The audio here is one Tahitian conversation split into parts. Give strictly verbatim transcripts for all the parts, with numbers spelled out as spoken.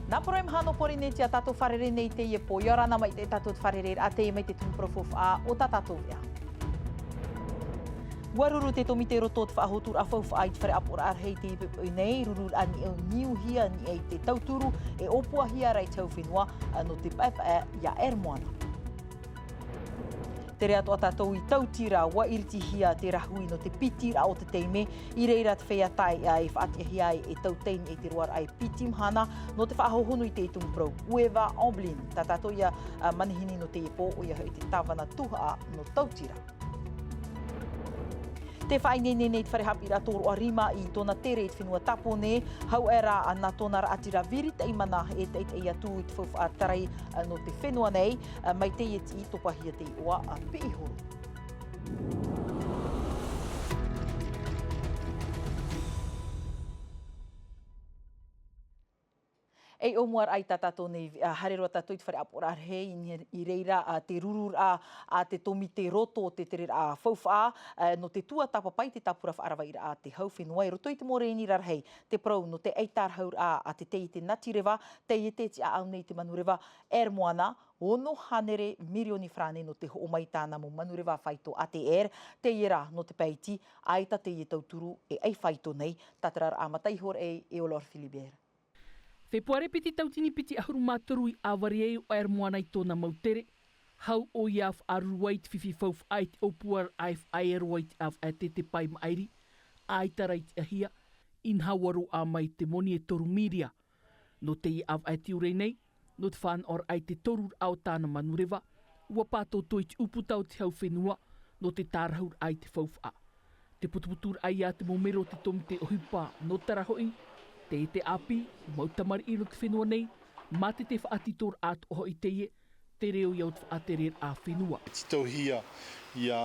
Nā poro e maha nō Pōrīnetia tātou fārerei nei i teie pō, ʻia ora na mai te tātou fārereiraʻa teie mai te tumu parau faufaʻa o tā tātou veʻa. ʻUa ruru te tōmite roto o te faʻahoturaʻa faufaʻa i te fare ʻāpoʻoraʻa rahi i teie poʻipoʻi nei, rururaʻa niʻa i niuhia, niʻa i te tauturu, e ʻōpuahia ra i te hau fenua, nō te paepae ia Air Moana. Tere atoʻa tātou i Tautira, ʻua iritihia te rāhui nō te piti ra o te taime, i reira te feiā taeaʻe e faʻatiʻahia ai e tauteini i te roaraʻa e piti mahana, nō te faʻahohonu i te tumu parau Ueva Emblin. Tā tātou ia, ā, manihini nō teie pō, ʻoia hoʻi te tāvana tuhaʻa nō Tautira. Tē faʻaineine nei te fare haʻapiʻiraʻa tōroʻa rima i tōna tere i te fenua Tāpōnē, hau aʻe rā nā tōna raʻatira viri taʻi mana e taʻitaʻi atu i te faufaʻa tarai, ā, nō te fenua nei, ā, mai teie tiʻi topahia te iʻoa, ā, Piʻihoro. E ʻōmuaraʻa i tā tātou nei, ā, haere roa tātou i te fare ʻāpoʻoraʻa rahi i, i reira, ā, te rururaʻa a te tōmite roto o te tereraʻa faufaʻa, ā, nō te tuatāpapa i te tāpura faʻaravaʻiraʻa a te hau fenua i roto i te mau rēni rarahi, te parau nō te ʻaitarauraʻa a te taiete Natireva, taiete tiʻaʻau nei i te manureva Air Moana, ono hānere mirioni farāne nō te hoʻo mai i tāna mau manureva faito A T R, teie rā nō te pae iti, ʻaita teie tauturu e ʻai faito nei, tātararaʻa mataʻi iho ra e Eolor Philibert. Fepuare piti tautini piti ʻahuru mā toru i ʻāvari ai ʻo Air Moana i tōna mau tere. Hau ʻoia faʻaruru ai te fifi faufaʻa i te ʻōpuaraʻa e faʻaea roa i te ʻāvaʻe tē te pae maʻiri, ʻaita rā i tiʻahia, inaha ʻua roaʻa mai te moni e toru miria. Nō teie ʻāvaʻe tiurai nei, nō te fānaʻoraʻa i te toruraʻa o tāna manureva, ʻua pātōtō i te ʻūputa o te hau fenua, nō te tārahuraʻa i te faufaʻa. Te putuputuraʻa ia te mau mero o te tōmite ʻohipa nō Tarahoʻi, taiete ʻāpī, mau tamariʻi nō te fenua nei, mātete faʻatitoraʻa atoʻa hoʻi teie, te reo ia o te faʻatereraʻa fenua. Tītauhia ia,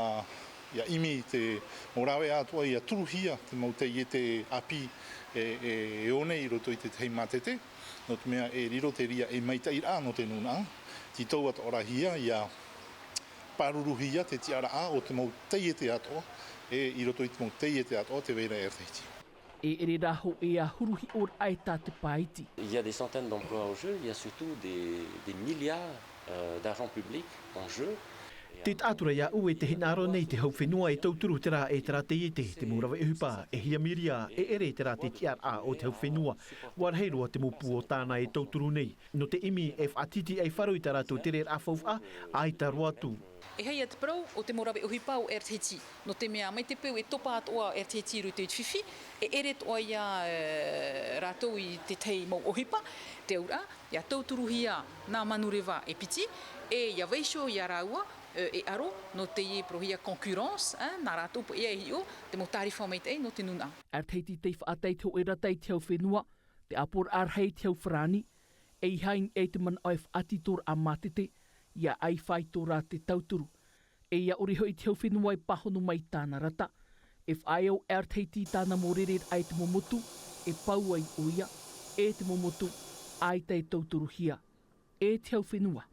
ia ʻimi te mau rāveʻa atoʻa, ia turuhia te mau taiete ʻāpī e, e, e ō nei i roto i te tahi mātete, nō te mea e riro te reira ei maitaʻiraʻa nō te nūnaʻa, tītau atoʻa rā hia, ia pāruruhia te tiʻaraʻa o te mau taiete atoʻa, e i roto i te mau taiete atoʻa tē vai ra e Air Tahiti. E ʻere rā hōʻē ā huru hiʻoraʻa e tā te pae iti. Il y a des centaines d'emplois en jeu, il y a surtout des, des milliards, euh, d'argent public en jeu. Tē taʻa atu ra iāʻu e te hinaʻaro nei te hau fenua e tauturu terā e terā taiete, te mau rave ʻohipa, e hia miria, e ʻere terā te tiʻaraʻa o te hau fenua. ʻUa rahi roa te mau pū o tāna e tauturu nei. Nō te ʻimi e faʻatītīʻaifaro i tā rātou tereraʻa faufaʻa, ʻaita roa atu. E aha ia te parau o te mau rave ʻohipa o Air Tahiti? Nō te mea mai te peu e topa atoʻa Air Tahiti i roto i te fifi, e ʻere atoʻa ia, e, rātou i te tahi mau ʻohipa, te auraʻa, ia tauturuhia nā manureva e piti, e ia vaiiho ia rāua, e, e ʻaro, nō teie parauhia concurrence, e, nā rātou paʻi ia e hiʻo, te mau tārifa maitaʻi nō te nūnaʻa. Air Tahiti tei faʻatae i te hōʻē rata i te hau fenua, te ʻāpoʻoraʻa rahi i te hau farāni, e ʻeiaha i niʻa i te manaʻo e faʻatitoraʻa mātete, ia ʻai faito rā te tauturu. E ia ʻore hoʻi te hau fenua e pāhono mai i tāna rata, e faʻaea ʻo Air Tahiti i tāna mau rereraʻa e te mau motu, e pau ai ʻoia, e te mau motu, ʻaita e tauturuhia, e te hau fenua.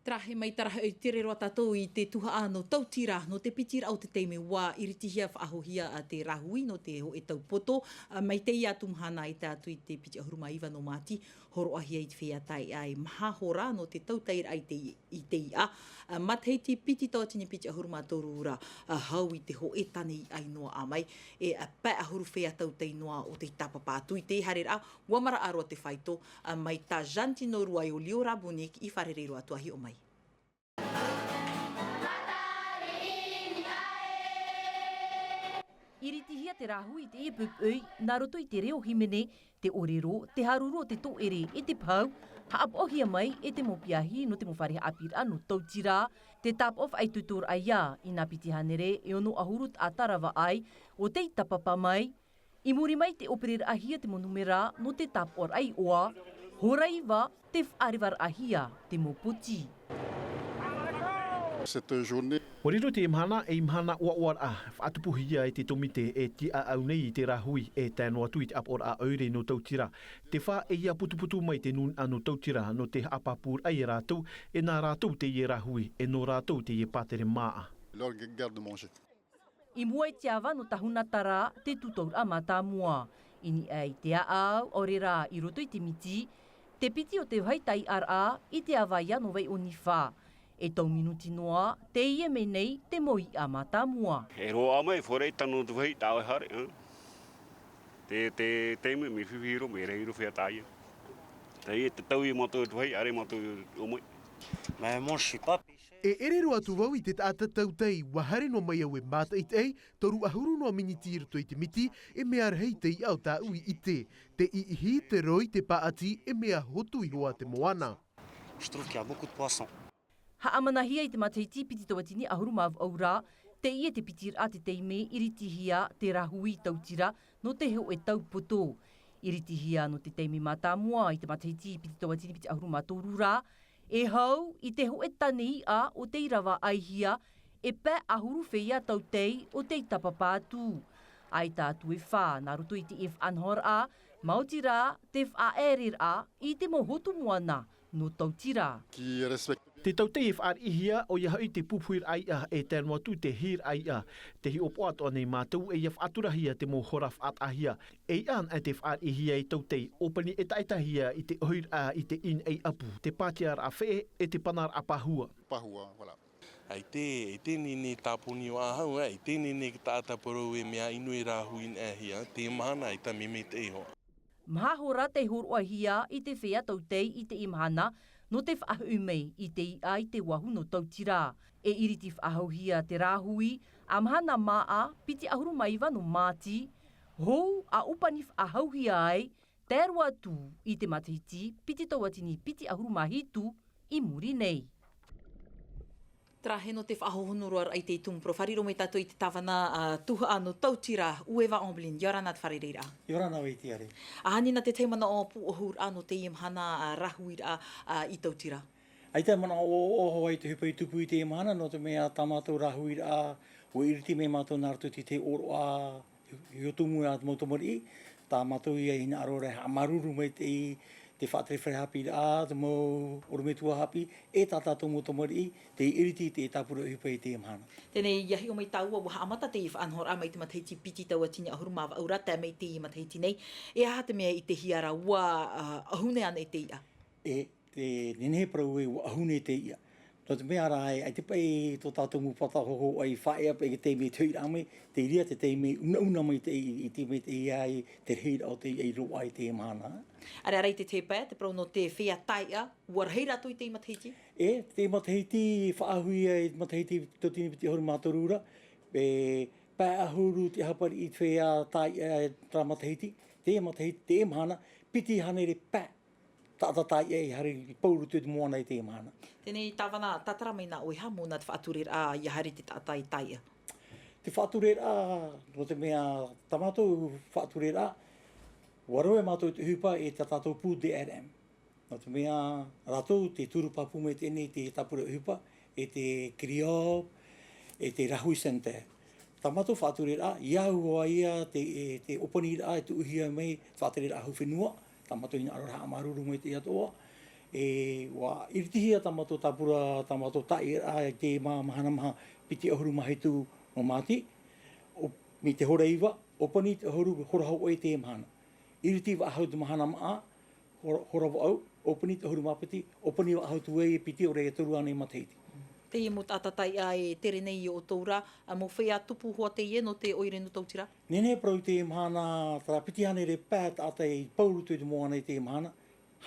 Tarahe mai, tarahe tere roa tātou i te tuhaʻa nō Tautira, nō te piti ra o te taime ʻua iritihia faʻahouhia a te rāhui nō te hōʻē tau poto, a, mai teie atu mahana e tae atu i te piti ʻahuru mā iva nō Māti, hōroʻahia i te feiā taeaʻe e maha hora nō te tautaeraʻa i te, i te iʻa, a, matahiti piti tautini piti ʻahuru mā toru ra, a, hau i te hōʻē tāne iʻa i noaʻa mai, e, a, pae ʻahuru feiā tautai noa o tei tāpapa atu i te haereraʻa, ʻua maraʻa roa te faito, a, mai tā Jantino Ruai ʻo Lio Rabunik i fārerei roa atu a hiʻo mai. Iritihia te rāhui i teie poʻipoʻi, nā roto i te reo hīmene, te ʻōrero, te haruru o te tōʻere e te pahau, haʻapaʻohia mai e te mau piahi nō te mau fare haʻapiʻiraʻa nō Tautira, te tāpaʻo faʻaitoitoraʻa ia, i nā piti hānere e ono ʻahuru taʻata ravaʻai, ʻo tei tāpapa mai, i muri mai i te ʻōpereraʻahia te mau nūmera nō te tāpaʻoraʻa iʻoa, hora iva, tē faʻarevaraʻahia te mau poti. Cette journée. ʻUa riro teie mahana ei mahana ʻoaʻoaraʻa, faʻatupuhia e te tōmite e tiʻaʻau nei i te rāhui e tae noa atu i te ʻāpoʻoraʻa ʻoire nō Tautira. Te fā e ia putuputu mai te nūnaʻa nō Tautira nō te haʻapāpūraʻa ia rātou, e nā rātou teie rāhui, e nō rātou teie pātere māʻa. Leur garde-manger. I mua i te ava nō Tahuna Tara, te tūtauraʻa mātāmua. I niʻa i te ʻāʻau, ʻaore rā i roto i te miti, te piti o te vāhi taiʻaraʻa i te ava ia nō Vaiʻonifa. E tau minuti noa, teie mai nei te mau iʻa mātāmua. E roaʻa mai, fōrei tano te vāhi, tāʻoe haere, ā. Te, te, te mea, mea fifi roa, mea rahi roa fea tāia. Teie, te tau i mātou te vāhi, ʻaore mātou ō mai. Mais moi, je suis pas pêcheur. E ʻere roa atu vau i te taʻata tautai, ʻua haere noa mai au e mātaʻitaʻi, toru ʻahuru noa miniti i roto i te miti, e mea rahi te iʻa o tāʻu i ʻite. Te ʻiʻihi, te roi, te pāʻati, e mea hotu iho ā te moana. Je trouve qu'il y a beaucoup de poissons. Haʻamanahia i te matahiti piti tauatini ʻahuru mā vaʻu ra, teie te pitiraʻa te taime i iritihia te rāhui tautira nō te hōʻē tau poto. I iritihia nō te taime mātāmua i te matahiti piti tauatini piti ʻahuru mā toru ra, e hau i te hōʻē tane iʻa o tei ravaʻaihia e pae ʻahuru feiā tautai o tei tāpapa atu. ʻAita atu e fā, nā roto i teie faʻanahoraʻa, maoti rā te faʻaʻereraʻa i te mau hotu moana nō tautira. Qui respecte Te tautai e fāriʻihia, ʻoia hoʻi te pupuhiraʻa iʻa, e tae noa atu te hīraʻa iʻa. Te hiʻopoʻa atoʻa nei mātou, e ʻia faʻaturahia te mau hora faʻataʻahia. E iʻa anaʻe te fāriʻihia e tautai, ʻōpani ʻetaʻetahia i te ʻohiraʻa, i te ʻīnaʻi ʻapu, te pātiaraʻa feʻe, e te panaraʻa pāhua. Pāhua, voilà. ʻAita, ʻaita e nehenehe e tāponi ʻo ʻahau, ʻaita e nehenehe te taʻata parau e mea ʻino e rāhui anaʻe hia, teie mahana ʻaita e mea maitaʻi iho. Maha hora tei hōroʻahia i te feiā tautai i teie mahana, nō te faʻahoʻi mai i te iʻa i te uāhu nō tautira. E iriti faʻahouhia te rāhui, ā mahana māʻa, piti ʻahuru mā iva nō Māti, hou ʻa ʻōpani faʻahouhia ai, tae roa atu i te matahiti piti tauatini piti ʻahuru mā hitu i muri nei. Terā, e nō te faʻahohonu roa raʻa i te tumu parau, fārerei mai tātou i te tāvana, ā, tuhaʻa nō tautira, Ueva Amblin, ʻia ora na te fārereiraʻa. ʻIa ora na vau e tiare. ʻA, e aha na te tahi manaʻo pūʻohuraʻa nō teie mahana, ā, rāhuiraʻa, ā, i tautira? ʻAita e manaʻo ʻoaʻoa hoʻi te ʻohipa i tupu i teie mahana, nō te mea tā mātou rāhuiraʻa, ʻua iriti mai mātou nā roto i te ʻōroʻa, i, i ʻō tumu ā te mau tamariʻi, tā mātou ia e hinaʻaro ra e haʻamāuruuru mai te, te faʻatere fare haʻapiʻiraʻa, te mau ʻorometua haʻapiʻi, e tā tātou mau tamariʻi, tei iriti i te tāpura ʻohipa i teie mahana. Teie nei, ʻia hiʻo mai tāua, ʻua haʻamata teie faʻanahoraʻa mai te matahiti piti tauatini ʻahuru mā vaʻu ra, tae mai teie matahiti nei, e aha te mea i te hiʻo ra, ʻua, ā, ʻahune anaʻe te iʻa? E, te nehenehe parau ē ʻua ʻahune te iʻa. Nō te mea rā ē, ʻaita paʻi tō tātou mau pāta hōhoʻa i faʻaea paʻi i te taime i te hoʻiraʻa mai, tei reira te taime unauna mai te, i, i te mea tei ai te rahiraʻa o te iʻa i roaʻa i teie mahana. ʻĀreʻa rā i te tahi pae, te parau nō te feiā taiʻa, ʻua rahi rātou i teie matahiti? E, teie matahiti, faʻaauhia i te matahiti tauatini piti ʻahuru mā toru ra, e, pae ʻahuru te ʻāpariʻi i te feiā taiʻa i terā matahiti, teie matahiti, teie mahana, piti hānere pae taʻata taiʻa i haere i pau roto i te moana i teie mahana. Teie nei tāvana, tātara mai na ʻoe, e aha mau na te faʻatureraʻa ʻia haere te taʻata i taiʻa? Te faʻatureraʻa, nō te mea tā mātou faʻatureraʻa, ʻua rave mātou i te ʻohipa e tā tātou pū D R M. Nō te mea rātou te turu pāpū mai teie nei te tāpura ʻohipa, e te CRIOP, e te Rāhui Centre. Tā mātou faʻatureraʻa, ʻia au hoʻi ia te, e, te ʻōpaniraʻa e tuʻuhia mai, faʻatereraʻa hau fenua, tā mātou hinaʻaro ra e haʻamāuruuru mai i te ʻatoʻa. E, ʻua iritihia tā mātou tāpura, tā mātou taiʻaraʻa i te ma-, mahana maha piti ʻahuru mā hitu nō Māti, ʻo, mai te hora iva, ʻōpani te ʻahuru, hora hōʻē i teie mahana. Iriti faʻahou te mahana maʻa, hora, hora vaʻu, ʻōpani te ʻahuru mā piti, ʻōpani faʻahou atu ai e piti ʻo rā e toru ānei matahiti. Teie mau taʻata taiʻa e tere nei ia ʻoutou ra, ā, mau feiā tupu hoʻi teie nō te ʻoire nō tautira? Nehenehe parau i teie mahana, terā piti hānere pae taʻata i pau roto i te moana i teie mahana,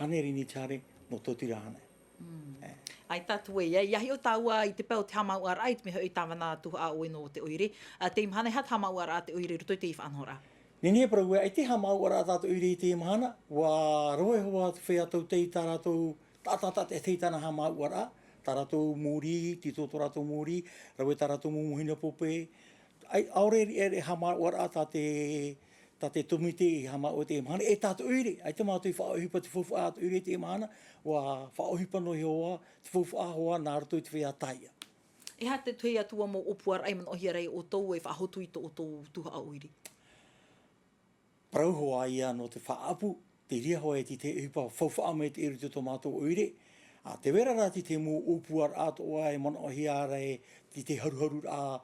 hānere i niʻa i te hānere nō tautira ānei. Mm. E. ʻAita atu ē, ʻia, ʻia hiʻo tāua i te pae o te haʻamāuʻaraʻa, i te mea hoʻi tāvana tuhaʻa ʻoe nō te ʻoire, ā, teie mahana e aha te haʻamāuʻaraʻa a te ʻoire i roto i teie faʻanahoraʻa? Nehenehe parau ē, ʻaita e haʻamāuʻaraʻa tā te ʻoire i teie mahana, ʻua rave hoʻi te feiā tautai i tā rātou taʻata, taʻata e tahi i tāna haʻamāuʻaraʻa, tā rātou mōrī, tītau tō rātou mōrī, rave tā rātou mau mōhina pōpē. ʻAi, ʻaore e, e, e haʻamāuʻaraʻa tā te, tā te tōmite i haʻamāuʻa i teie mahana, e tā te ʻoire, ʻaita mātou i faʻaʻohipa te faufaʻa a te ʻoire i teie mahana, ʻua faʻaʻohipa noa iho ā te faufaʻa hoʻi nā roto i te feiā taiʻa. E aha te tahi atu ā mau ʻōpuaraʻa e manaʻohia ra e ʻoutou e faʻahotu i tō ʻoutou tuhaʻa ʻoire? Parau hoʻi ia nō te faʻaʻapu, te reira hoʻi e te, te ʻohipa faufaʻa mai te ʻere o tō mātou ʻoire. Ā, tē vai ra te, te mau ʻōpuaraʻa atoʻa e manaʻohia ra e te, te haruharuraʻa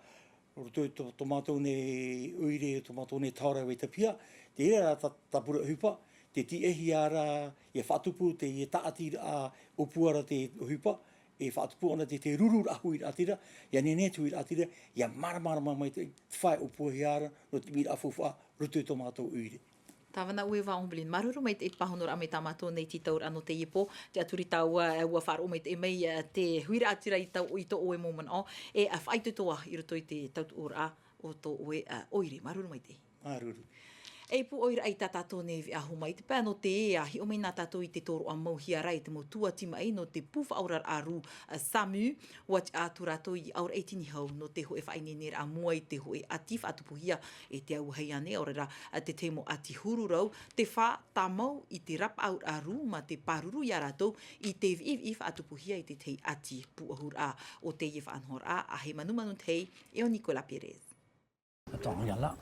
Roto i tō, tō mātou nei ʻoire, tō mātou nei taora e Vaitapiha, te reira rā tā, tā pura ʻohipa, te tiʻahia rā, ia faʻatupu te, ia tāʻatiraʻa ʻōpua ra te ʻohipa, e faʻatupu ana te, te rururaʻa huiraʻatira, ia nehenehe te huiraʻatira, ia māramarama mai te, te fāʻi ʻōpuahia ra, nō te ʻimiraʻa faufaʻa, roto i tō mātou ʻoire. Tāvana ʻoe Vaʻombelin, māuruuru maitaʻi i te pāhonoraʻa mai tā mātou nei tītauraʻa nō teie pō, te aturi tāua, ʻua faʻaroʻo maitaʻi mai, ā, te huiraʻatira i tau, i tō ʻoe mau manaʻo, e, ā, faʻaitoitoa i roto i te tautuʻoraʻa o tō ʻoe, ā, ʻoire. Māuruuru maitaʻi. Māuruuru. E pū ʻoiraʻa i tā tātou nei veʻa hōmai, te pae nō te, ā, hiʻo mai na tātou i te tōroʻa mau hiaraʻa i te mau tūʻati maʻi nō te pū faʻaoraraʻa rū, ā, SAMU, ʻUa tiʻa atu rātou i auraʻa i te nīhau nō te hōʻē faʻaineineraʻa mua i te hōʻē ʻati faʻatupuhia e te auahi ānei, ʻaore rā, ā, te tahi mau ʻati huru rau, te fā tāmau i te rapaʻauraʻa rū mā te pāruru ia rātou i te viʻiviʻi faʻatupuhia i te tahi ʻati pūʻohuraʻa. ʻO teie faʻanahoraʻa a Heimanumanu Tei, e ʻo Nicolas Pérez. Attends, regarde là.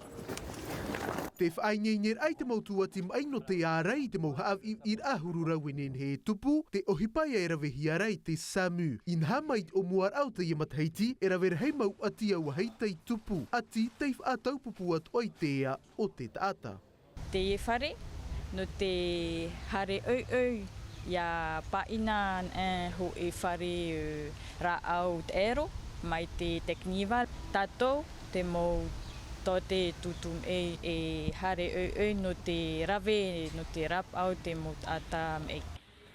Te faʻaineineraʻa i te mau tūʻati maʻi nō te ārai i te mau haʻaviʻiviʻiraʻa huru rau e nehenehe e tupu, te ʻohipa ia e ravehia ra e te SAMU. Inaha mai i te ʻōmuaraʻa o teie matahiti, e rave rahi mau ʻati auahi tei tupu, ʻati tei faʻataupupū atoʻa i te ea o te taʻata. Teie fare, nō te haere ʻoiʻoi, ʻia pāʻina, ē, hōʻē fare, ē, rāʻau taʻero, mai te Technival, tātou, te mau tō te tutu maʻi, e haere ʻoiʻoi nō te rave, nō te rapaʻau te mau taʻata maʻi.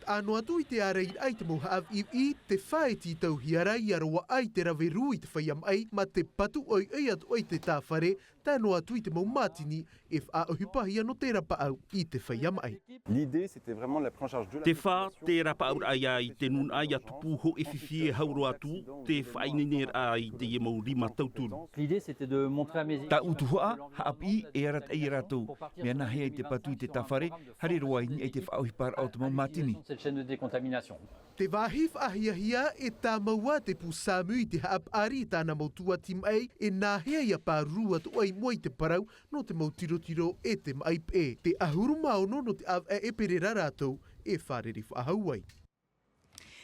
Taʻa noa atu i te ārairaʻa i te mau haʻaviʻiviʻi, te fā e tītauhia ra ʻia roaʻa i te rave rū i te feiā maʻi, mā te patu ʻoiʻoi atoʻa i te tāfare, tae noa atu i te mau mātini, e faʻaʻohipahia nō te rapaʻau i te feiā maʻi. L'idée, c'était vraiment la prise en charge de la population. Te fā, te rapaʻauraʻa ia i te nūnaʻa ʻia tupu hōʻē fifi e hau roa atu, te faʻaineineraʻa i teie mau rima tauturu. L'idée, c'était de montrer à mes équipes. Tāʻu tuhaʻa, haʻapiʻi, e arataʻi ia rātou. Mea nāhea i te patu i te tāfare, haere roa i niʻa i te faʻaʻohiparaʻa o te mau mātini. Cette chaîne de décontamination. Te vāhi faʻahiahia e tāmau ā te pū SAMU i te haʻapaʻari i tāna mau tūʻati maʻi, e nāhea ʻia pāruru atoʻa i mua i te parau nō te mau tirotiro e te maʻi peʻe. Te ʻahuru mā ono nō te ʻāvaʻe ʻēperēra rātou e fārerei faʻahou ai.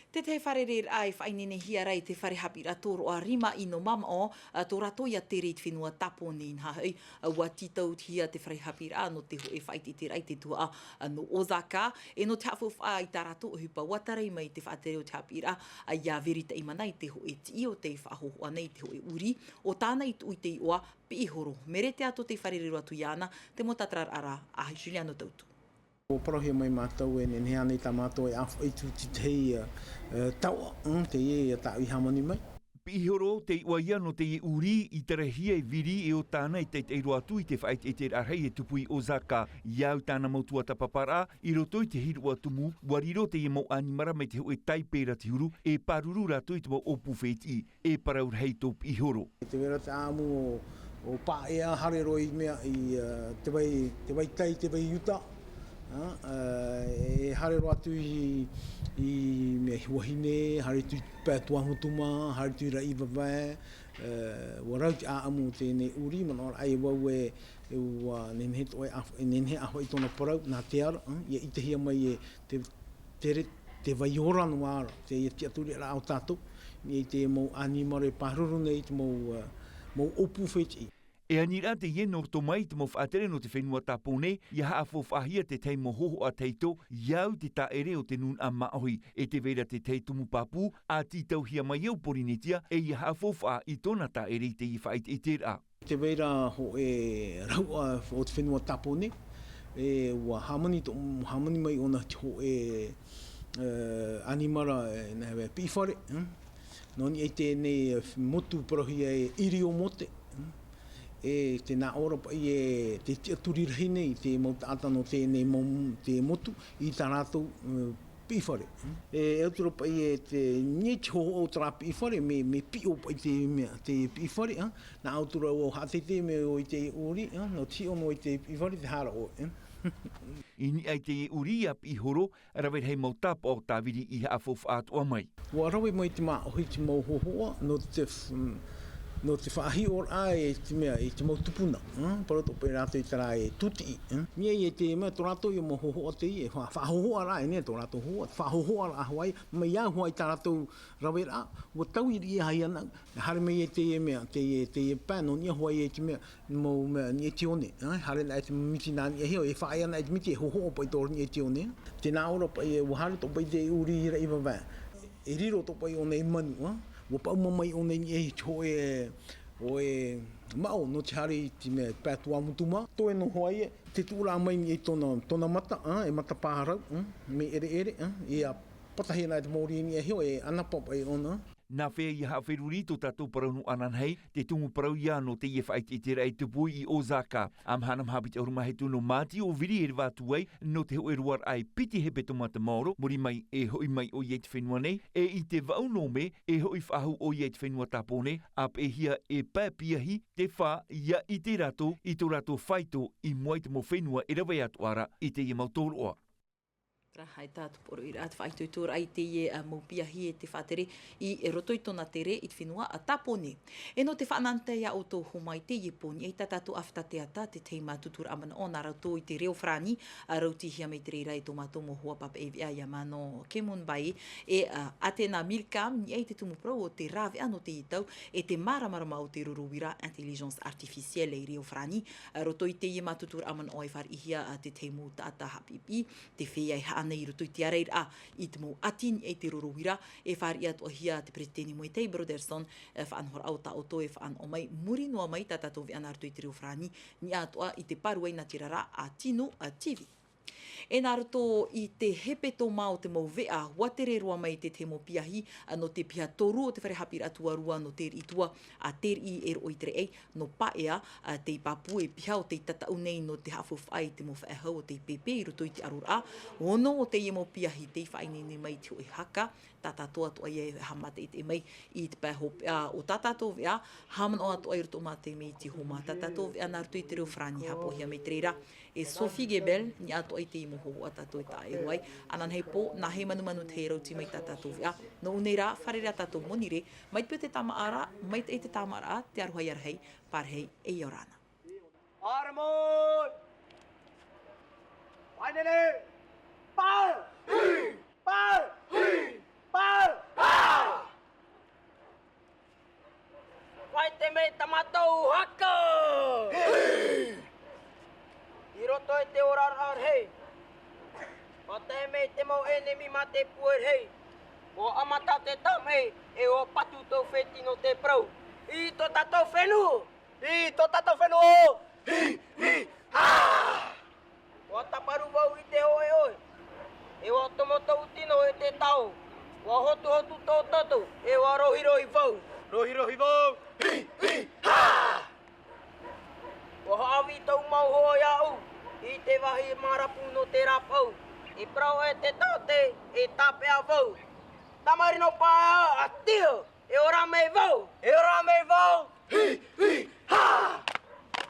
Te tahi fārereiraʻa e faʻaineinehia ra i te fare haʻapiʻiraʻa tōroʻa rima ʻino mamaʻo, ā, tō rātou ʻia tere i te fenua Tāpōnē, inaha hoʻi, ā, ʻua tītauhia te fare haʻapiʻiraʻa nō te hōʻē faʻaʻiteʻiteraʻa i te tuhaʻa, ā, nō Osaka, e nō te haʻafaufaʻa i tā rātou ʻohipa ʻua tarai mai te faʻatere o te haʻapiʻiraʻa, ā, ia Verita Imana i te hōʻē tiʻi o tei faʻahōhoʻa nei i te hōʻē ʻurī, ʻo tāna i tuʻu i te iʻoa Piʻihoro. Merete atu tei fārerei atu iāna, te mau tātararaʻa a Juliano Tautu. ʻUa parauhia mai mātou e nehenehe ānei tā mātou e ʻāfaʻi atu i te tahi, ā, ā, taoʻa, ā, teie ia tāʻu i hāmani mai. Piʻihoro te iʻoa ia nō teie ʻurī i tarahia e Viri e ʻo tāna e taʻitaʻi roa atu i te faʻaʻiteʻiteraʻa rahi e tupu i Osaka. ʻIa au tāna mau tuatāpaparaʻa, i roto i te hīroʻa tumu, ʻua riro teie mau ʻanimara mai te hōʻē taipe rati huru, e pāruru rātou i te mau ʻōpū fētiʻi. E parau rahi tō Piʻihoro. Tē vai ra te ʻāʻamu ʻo, ʻo paʻea haere roa i mea i, ā, te vai, te vai tai, te vai uta, ā, ā, e haere roa atu i, i mea i Huahine, haere atu i Pae Tuahotoma, haere atu i Raʻivavae, ā, ʻua rau te ʻāʻamu o teie nei ʻurī, manaʻo ra ʻae vau e, e ʻua nehenehe atoʻa e ʻāf-, e nehenehe e ʻāfaʻi i tōna parau, nā te ara, ā, ʻia ʻitehia mai e te, te re-, te vai ora noa ra, teie tiʻaturiraʻa o tātou, i te mau ʻanimara e pāruru nei i te mau, ā, mau ʻōpū fētiʻi. E ani rā teie nō roto mai i te mau faʻatere nō te fenua Tāpōnē, ʻia haʻafaufaʻahia te tahi mau hōhoʻa tahito, ʻia au te tāʻere o te nūnaʻa māʻohi, e tē vai ra te tahi tumu pāpū, ʻa tītauhia mai au Pōrīnetia, e ʻia haʻafaufaʻa i tōna tāʻere i teie faʻaʻiteʻiteraʻa. Tē vai ra hōʻē rauʻa o te fenua Tāpōnē, e ʻua hāmani to-, hāmani mai ʻōna te hōʻē, e, ʻanimara, e, nā, e, piʻifare, hm? Nō niʻa i teie nei, e, motu parauhia e Iriomote, hm? E tē nā ʻō ra paʻi e te tiʻaturi rahi nei, te mau taʻata nō teie nei mau, te motu, i tā rātou, e, piʻifare. E, e ʻaita rā paʻi e te, nē te hōhoʻa o terā piʻifare, mea, mea piʻo paʻi te mea, te piʻifare, ā. Nā ʻaita rā ʻua haʻateitei mai ʻoe i te ʻurī, ā, nō te hiʻo noa i te piʻifare, tē haere ʻoe, ā. I niʻa i te ʻurī a Piʻihoro, rave rahi mau tāpaʻo tā Viri i haʻafaufaʻa atoʻa mai. ʻUa rave mai te māʻohi i te mau hōhoʻa, nō te f-, Nō te faʻahiʻoraʻa e te mea, e te mau tupuna, ā, parau atoʻa paʻi rātou i terā e tūtiʻi, ā. Niʻa i te mea, tō rātou ia mau hōhoʻa teie, e fa-, faʻahōhoʻaraʻa, e nē, tō rātou hōhoʻa, faʻahōhoʻaraʻa hoʻi, mai au hoʻi tā rātou raveraʻa, ʻua taui riʻi ia hai ana, e haere mai e teie mea, teie, teie pae, nō niʻa hoʻi e te mea, mau mea, niʻa i te one, ā, haere ana e te miti nā niʻa iho, e faʻaea ana e te miti, e hōhoʻa paʻi tō niʻa i te one. Tē nā ʻō ra paʻi e, ʻua haere atoʻa paʻi te ʻūrī i raʻi vavae. E riro atoʻa paʻi ʻōna i manu, ā. ʻUa paʻuma mai ʻōna i niʻa i te hōʻē, hōʻē maʻo nō te haere i te mea, pae Tuamotu mā. Toe noa hoʻi, tē tuʻuraʻa mai i niʻa i tōna, tōna mata, ā, e matapā rau, ā, mea ʻereʻere, ā, ʻia patahi ana e te mōrī i niʻa iho, e ʻanapa paʻi ʻōna. Nā fea ia haʻaferuri tō tātou parau nō ananahi, te tumu parau ia nō teie faʻaʻiteʻiteraʻa e tupu i Osaka. ʻA mahana maha piti ʻahuru mā hitu nō Māti ʻo Viri e reva atu ai, nō te hōʻē roaraʻa e piti hepetoma te maoro, muri mai e hoʻi mai ʻoia i te fenua nei, e i te vaʻu nō Mē, e hoʻi faʻahou ʻoia i te fenua Tāpōnē, ʻa peʻehia e pae piahi, te fā, ʻia ʻite rātou, i tō rātou faito, i mua i te mau fenua e rave atoʻa ra, i teie mau tōroʻa. Terā, e tātou poroʻi ra, te faʻaitoitoraʻa i teie, ā, mau piahi e te faʻatere i roto i tōna tere i te fenua, ā, Tāpōnē. E nō te faʻanahoraʻa ia ʻoutou hōmai teie pō, niʻa i tā tātou ʻāfata teata, te tahi mātutu raʻa manaʻo nā roto i te reo farāni, ā, rautihia mai te reira e tō mātou mau hoa papaʻi veʻa ia Mano Kemunbae, e, ā, Atena Milcam, niʻa i te tumu parau o te rāveʻa nō teie tau, e te māramarama o te roro uira, intelligence artificielle i reo farāni, ā, roto i teie mātutu raʻa manaʻo e fāriʻihia, ā, te tahi mau taʻata haʻapiʻipiʻi, te feiā e haʻa nei i roto i te ārairaʻa i te mau ʻati niʻa i te roro uira, e fāriʻi atoʻahia te peretiteni Moetai Brotherson, e faʻanahoraʻa o tā ʻoutou e faʻanaho mai, muri noa mai tā tātou veʻa nā roto i te reo farāni, niʻa atoʻa i te pāruai natirara a Tino, a T V. E nā roto i te hepetoma o te mau veʻa, ʻua tere roa mai te tahi mau piahi, ā, nō te piha toru o te fare haʻapiʻiraʻa tuarua nō Teriʻi Tua, a Teriʻi e roʻo i te reʻei, nō Paea, ā, tei pāpū e piha o tei tataʻu nei nō te haʻafaufaʻa i te mau faʻehau o tei pēpē i roto i te ʻaroraʻa. Ono o teie mau piahi tei faʻaineine mai i te hōʻē haka, tā tātou atoʻa ia e haʻamaitaʻi mai i te pae hopeʻa o tā tātou veʻa, haʻamanaʻo atoʻa i roto mātou mai i te homa tā tātou veʻa nā roto i te reo farāni haʻapoʻohia mai te reira e Sophie Gebel, niʻa atoʻa i teie mau hōhoʻa tātou e taʻa ʻē roa ai. Ananahi pō, nā hei manumanu te hei rauti mai tā tātou veʻa. Nō ʻō nei rā, fārerei ā tātou monirē, mai te peu te tāmāʻaraʻa, maitaʻi te tāmāʻaraʻa, te aroha ia rahi, pārahi e ia ora na. Armoi! Painene! Pau! Pau! Pau! Vai te mea tā mātou haka! I roto i te oraraʻa rahi. Vai te mea te mau ʻenemi mā te puʻe rahi. ʻUa ʻamata te tāmaʻi, e ʻua patu tō fēti nō te parau. I tō tātou fenua! I tō tātou fenua! Hi, hi, ha! ʻUa tāparu vau i te hōʻē ʻoe. E ʻua tomo tōʻu tino e te tao. ʻUa hotuhotu tō toto, e ʻua rohirohi vau. Rohirohi vau! Hi, hi, ha! ʻUa haʻavī tōʻu mau hoa iāʻu, i te vāhi mārapu nō te rāpaʻau. I parau e te taote, e tāpeʻa vau. Tamariʻi nō Paea, ʻa tiʻa, e ora mai vau! E ora mai vau! Hi, hi, ha!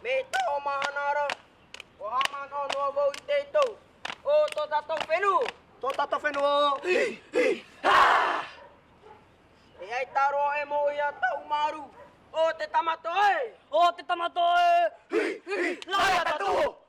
Mai taua mahana ra, ʻua haʻamanaʻo noa vau i te tou. ʻO tō tātou fenua! Tō tātou fenua! Hi, hi, ha! E ʻaita roa e moʻe ia tāʻu māru. ʻO te tamato ē! ʻO te tamato ē! Hi, hi, lā ia tātou!